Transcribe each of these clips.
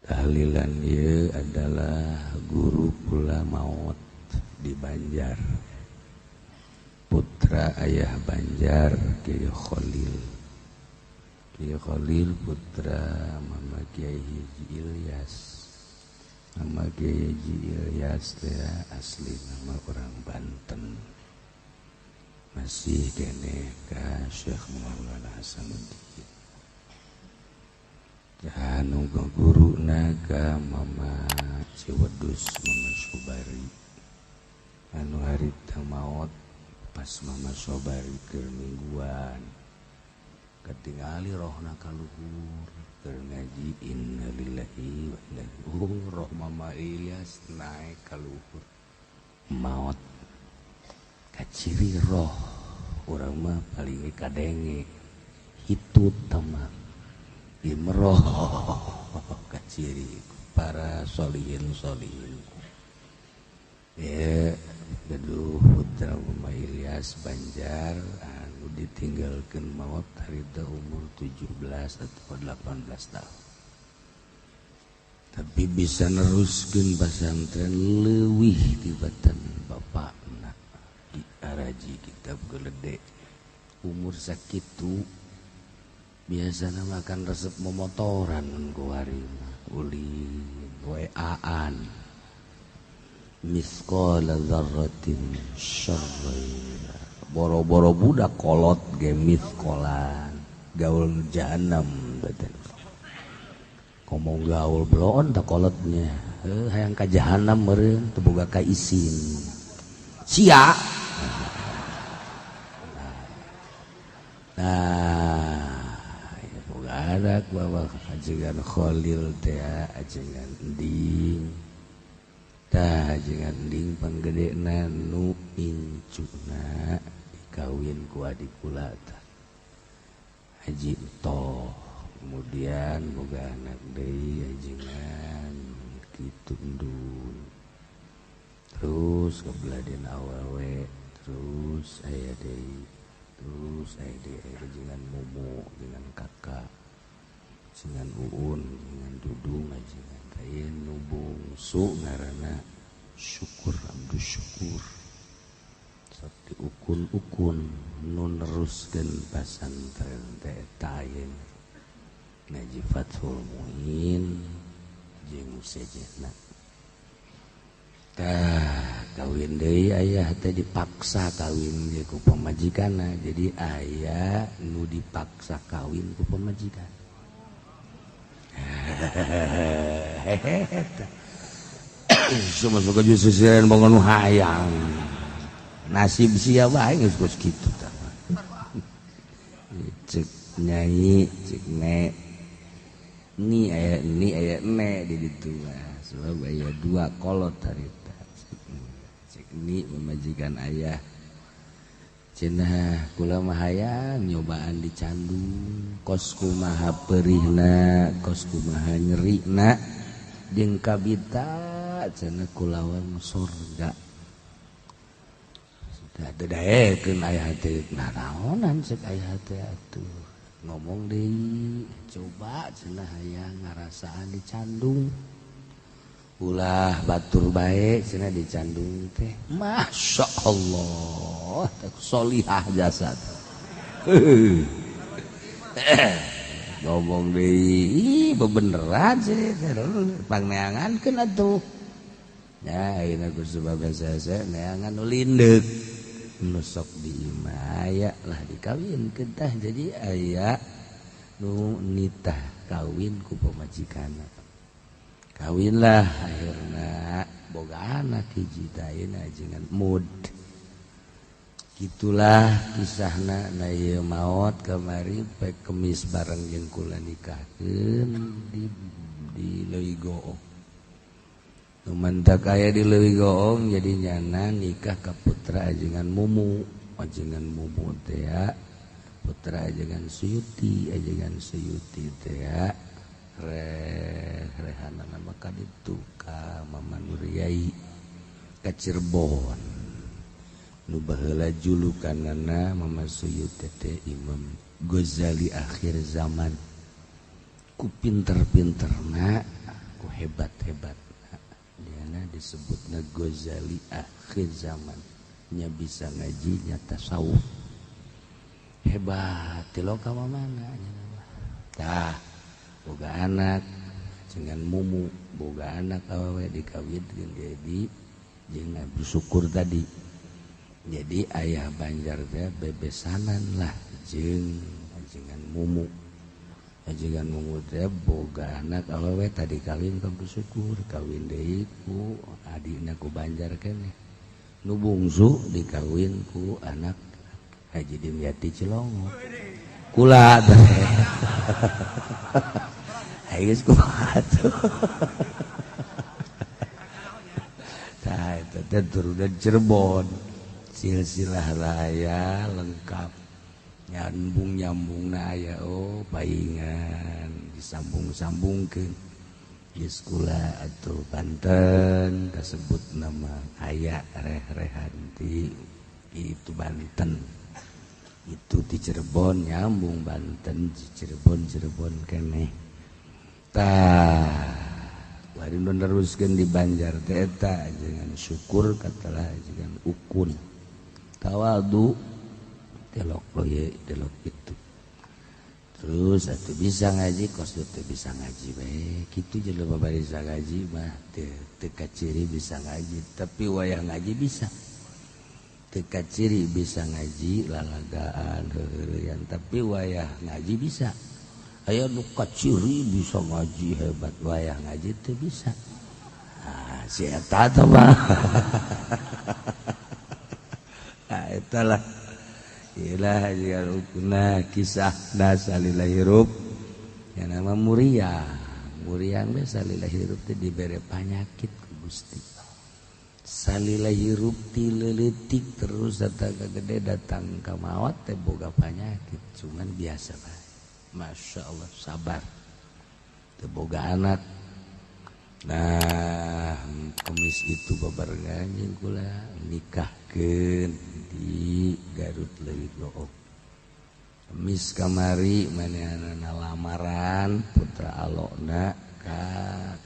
Tahlilan ieu adalah guru kula maot di Banjar, putra ayah Banjar Kiai Khalil. Kiai Khalil putra Mama Kiai Haji Ilyas. Mama Kiai Haji Ilyas teh asli nama orang Banten, masih kene ka Syekh Maulana Hasanuddin. Anu guru naga Mama Ciwedus, Mama Sobari, anu harita maot pas Mama Sobari keur mingguan, ketingali rohna kaluhur keur ngaji, innalillahi wa inna ilaihi. Roh Mama Ilyas naik kaluhur maot. Kaciri roh urang mah paling kadenge hitut tama imroh kaciri para solihin solihin ya. Gaduh putra Mama Ilyas Banjar anu ditinggalkeun maot harita umur 17 atau 18 tahun, tapi bisa neruskeun pasantren leuwih tibatan bapakna di Araji Kitab Gelede. Umur sakitu biasana makan resep momotoran mun kuari ulin WA-an misqala dzarratin syarran, boro-boro budak kolot ge misqalan gaul jahanam badan ngomong gaul bloon tak kolotnya hayang ka jahanam meureun teu boga ka isin sia. Nah, anak bawa ajengan Khalil teh ajengan Ending, tah ajengan Ending panggedena nu incuna dikawin ku adik kula tah Haji Toh, kemudian boga anak deui ajengan kitu Endun, terus kebeladen awewe, terus aya deui, terus aya deui ajengan Momo dengan kakak dengan Uun dengan Dudung ajengan lain nu bungsu ngaranna Syukur Abdus Syukur. Sok diukun-ukun nu neruskeun pasantren teh eta ayeuna ngaji Fathul Muin jeung sejenna. Tah kawin deui ayah teh dipaksa kawin ge ku pamajikanna, jadi aya nu dipaksa kawin ku pamajikan. Semua suka sisiran bangun hayang nasib sia bae geus kos kitu tah. Cek nyai cek ne ni aya ni aya ne di ditu mah sebab aya dua kolot harita. Cek ni pamajikan ayah cenah kula mah hayang nyobaan dicandung kos kumaha perihna kos kumaha nyerina jeung kabita cenah kulawan surga. Sudah teu daekeun ayah teh naraonan cek ayah teh atuh ngomong deui coba cenah hayang ngarasaan dicandung ulah batur bae cenah dicandung teh. Masya Allah solihah jasad. Ngomong deui bebeneran sih pangneangankeun atuh. Ya ayeuna ku sebab saya neangan nu lindeuk nu sok di imah aya lah dikawinkeun tah, jadi aya nu nitah kawin ku pamajikanna. Kawinlah akhirna boga anak hiji tah ayeuna ajengan Mud. Gitulah kisahna. Na ieu maot kamari pek kemis bareng jeung kula nikahkeun di Leuwi Goong. Nu mantak aya di Leuwi Goong jadi nyana nikah ka putra ajengan Mumu. Ajengan Mumu teh putra ajengan Suyuti, ajengan Suyuti teh rehanana maka ditu ka Mama Nuriai ka Cirebon. Nu baheula julukanana Mama Suyuti teh Imam Ghazali akhir zaman. Ku pinter-pinterna ku hebat-hebat. Diana disebutna Ghazali akhir zaman, nya bisa ngaji nya tasawuf. Hebat tilok ka mana nya. Tah boga anak dengan mumu, boga anak awewe dikawinkeun jadi jeung bersyukur tadi. Jadi ayah Banjar teh bebesanan lah jeung ajengan mumu. Ajengan mumu teh boga anak awewe tadi kawin ka bersyukur, kawin deui ku adina ku Banjar keneh. Nu bungsu dikawin ku anak Haji Dimyati Cilongo. Kula teh. Geus kumaha tuh. Tah eta teh turunan Cirebon. Silsilah raya lengkap. Nyambung-nyambungna aya oh paingan disambung-sambungkeun. Geus kula atuh Banten kasebut nama aya reh-rehan ti itu Banten. Itu di Cirebon nyambung Banten di Cirebon Cirebon keneh. Tah bari nu neruskeun di Banjar teh eta jangan syukur katalah jangan ukun. Tawadu delok loye delok itu. Terus atuh bisa ngaji kos teu bisa ngaji bae. Kitu jelema bari bisa ngaji mah teu teu kaciri bisa ngaji, tapi wayah ngaji bisa. Teu kaciri bisa ngaji lalagaan heureuyeuan, tapi wayah ngaji bisa. Aya nu kaciri bisa ngaji hebat, wayah ngaji teu bisa. Ah si eta teh mah. Ah eta lah. Ilah ukuna kisah salila hirup yang nama Muriang. Muriang we salila hirup teh dibere panyakit ku Gusti. Salila hirup ti leutik terus datang ka gede datang ka maot teh boga panyakit, cuman biasa bae. Masya Allah sabar. Teu boga anak. Nah, kemis itu babarengan jeung kula nikahkeun di Garut Leuwih Gook. Kemis kamari manehanana lamaran putra alokna ka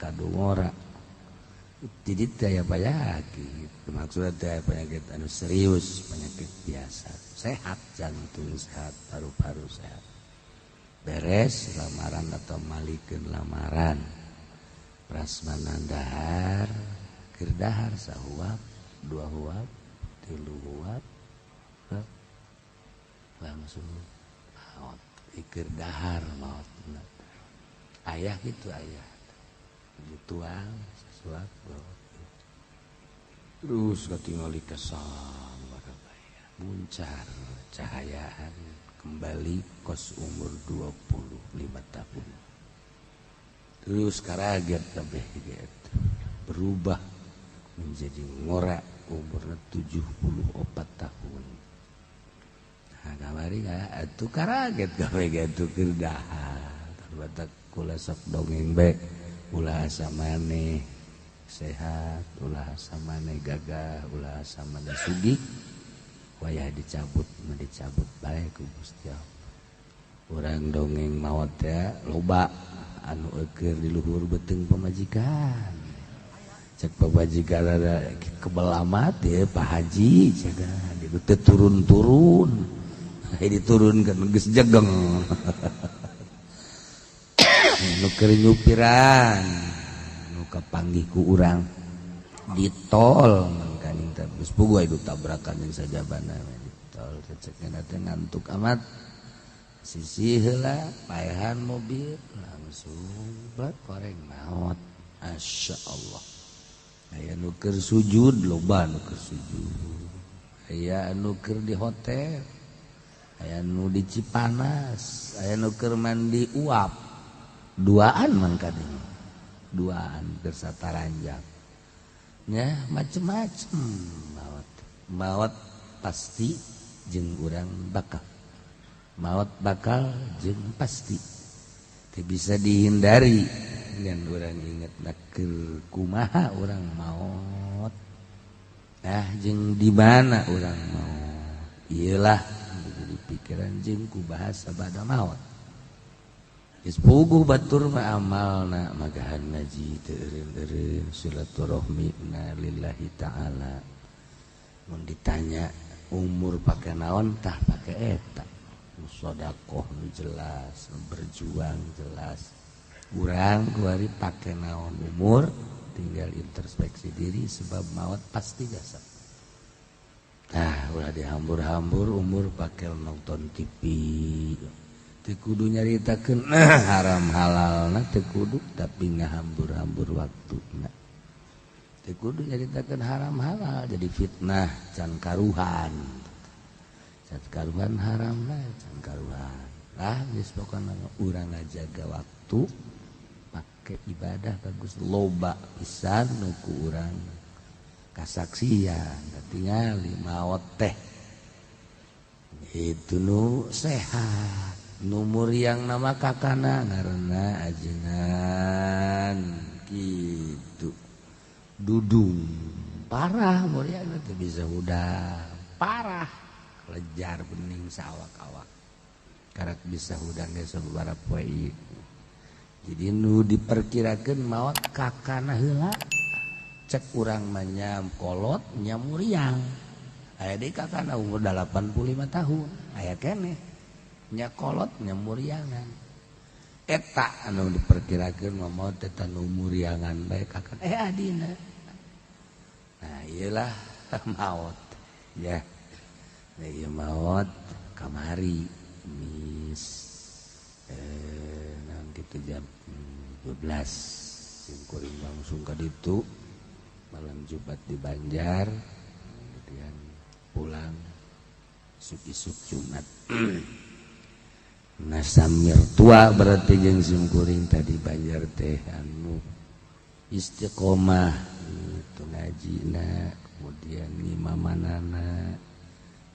Kadungora. Jadi teu aya panyakit, maksudna teu aya penyakit anu serius, penyakit biasa. Sehat jantung sehat, paru-paru sehat. Beres lamaran atau malikeun lamaran. Prasmanan dahar, keur dahar sahuap, dua huap, tilu huap, langsung maot. Keur dahar maot. Ayah gitu ayah. Dituang sesuap maot. Terus katingali kesang barabaya. Muncar cahayaan kembali kos umur 25 tahun. Terus karaget kabeh gitu. Berubah menjadi ngora umurna 74 tahun. Nah, kamari atuh karaget kabeh gitu keur dahar. Batak kula sok dongeng bae, ulah asa maneh sehat, ulah asa maneh gagah, ulah asa maneh sugih. Wayah dicabut mah dicabut bae ku Gusti Allah. Urang dongeng maot teh loba anu eukeun di luhur beuteung pamajikan. Cek pamajikan ada kebel amat ya Pak Haji cek teu turun-turun. Ai diturunkeun geus jegeng. Nu keur nyupiran nu kapanggih ku urang di tol mangkaning teh geus puguh aya tabrakan jeung sajabana di tol cekna teh ngantuk amat. Sisi heula paehan mobil langsung blek koreng maot. Masya Allah. Aya nu keur sujud loba nu keur sujud. Aya nu keur di hotel. Aya nu di Cipanas, aya nu keur mandi uap. Duaan mangkana. Duaan keur sataranjang. Nya macem-macem maot. Maot pasti jeung urang bakal. Maot bakal jeung pasti. Teu bisa dihindari. Ngan urang inget keur kumaha urang maot. Nah jeung di mana urang maot. Ieulah jadi pikiran jeung ku bahasa bada maot. Geus puguh batur mah amalna magahan ngaji teu eureun-eureun silaturahmi na lillahi ta'ala. Mun ditanya umur pake naon tah pake eta. Sedekah nu jelas, berjuang jelas. Urang kuari pake naon umur tinggal introspeksi diri sebab maut pasti jasad. Nah, ulah dihambur-hambur umur pake nonton TV. Teu kudu nyaritakeun haram halalna teu kudu tapi ngahambur-hambur waktuna. Teu kudu nyaritakeun haram halal jadi fitnah can karuhan. Can karuhan haram lah can karuhan. Lah geus pokona urang ngajaga waktu pake ibadah bagus loba pisan nu ku urang kasaksian katingali maot teh itu nu sehat. Numur yang nama kakana ngaranna ajengan gitu dudung parah muriang teh bisa hudang parah lejar bening sawak-awak karak bisa hudang ge sababaraha poe ieu. Jadi nu diperkirakeun maot kakana heula cek urang mah nya kolot nya muriang aya deui kakana umur 85 tahun aya keneh nya kolot nya muriangan eta anu diperkirakeun mah maot teh nu muriangan bae kakana adina. Nah ieulah maot ya. Nah ieu maot kamari mis naon kitu jam 12 simkuring langsung ka ditu malam Jumat di Banjar kemudian pulang isuk-isuk Jumat. Nah samir tua berarti jeung simkuring tadi Banjar teh anu istiqomah itu ngajina kemudian ngimamanana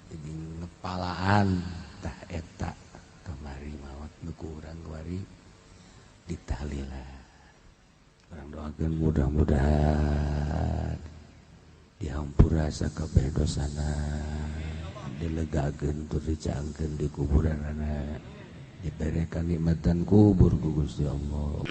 jadi ngepalaan tah eta kamari maot nu ku urang kuari ditahlilan. Urang doakeun mudah-mudahan dihampura sakabeh dosana dilegakeun tur dicangkeun di kuburanana diberikan nikmatan kubur ku Gusti Allah.